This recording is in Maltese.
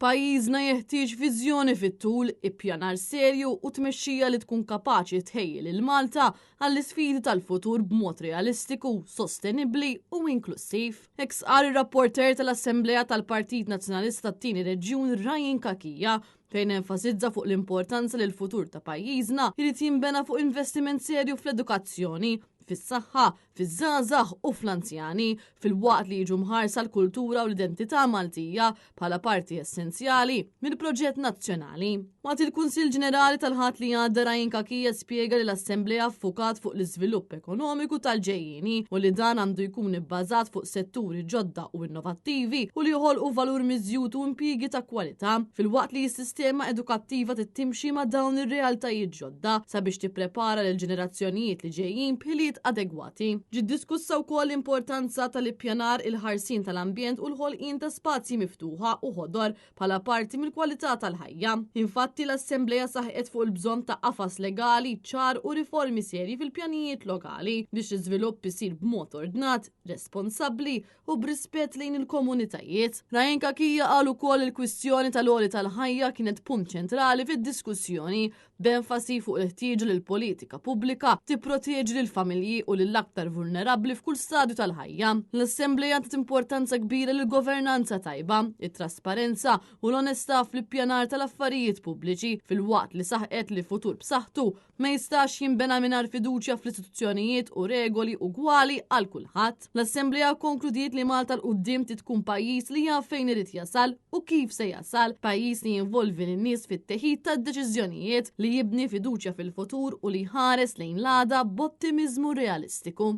Pajjiżna jeħtieġ viżjoni fit-tul, ippjanar serju u tmexxija li tkun kapaċi tħejji lil Malta għall-isfidi tal-futur b'mod realistiku, sostenibbli u inklussiv. Hekk stqarr ir-rapporteur tal-Assemblea tal-Partit Nazzjonalista tat-Tieni Reġjun Ryan Cachia fejn enfasizza fuq l-importanza li l-futur ta' pajjiżna jrid jinbena fuq investiment serju fl-edukazzjoni, fis-saħħa, fiż-żgħażagħ u fl-anzjani, filwaqt li jiġu mħarsa l-kultura u l-identità Maltija bħala parti essenzjali mill-proġett nazzjonali. Waqt il-Kunsill Ġenerali tal-Ħadd li għadda Ryan Cachia spjega li l-Assemblea ffukat fuq l-iżvilupp ekonomiku tal-ġejjieni u li dan għandu jkun ibbażat fuq setturi ġodda u innovattivi u li joħolqu valur miżjud u impjiegi ta' kwalità, filwaqt li s-sistema edukattiva trid timxi ma' dawn ir-realtajiet ġodda sabiex tipprepara lill-ġenerazzjonijiet li ġejjin b'ħiliet adegwati. Ġiet diskussa wkoll l-importanza tal-ippjanar, il-ħarsien tal-ambjent u l-ħolqien ta' spazji miftuħa u ħodor bħala parti mill-kwalità tal-ħajja. Infatti, l-Assemblea saħqet fuq il-bżonn ta' qafas legali ċar u riformi serji fil-pjanijiet lokali biex l-iżvilupp isir b'mod ordnat, responsabbli u b'rispett lejn il-komunitajiet. Ryan Cachia qal ukoll li l-kwistjoni tal-għoli tal-ħajja kienet punt ċentrali fid-diskussjoni, b'enfasi fuq il-ħtieġa li l-politika pubblika tipproteġi lill-familji u lill-aktar vulnerabbli f'kull stadju tal-ħajja. L-Assemblea tat importanza kbira lill-governanza tajba, it-trasparenza u l-onestà fl-ippjanar tal-affarijiet pubbliċi, filwaqt li saħqet li futur b'saħħtu ma jistax jinbena mingħajr fiduċja fl-istituzzjonijiet u regoli ugwali għal kulħadd. L-Assemblea kkonkludiet li Malta 'l quddiem trid tkun pajjiż li jaf fejn irid jasal u kif se jasal, pajjiż li jinvolvi lin-nies fit-teħid tad-deċiżjonijiet, li jibni fiduċja fil-futur u li jħares lejn l-għada b'ottimiżmu realistiku.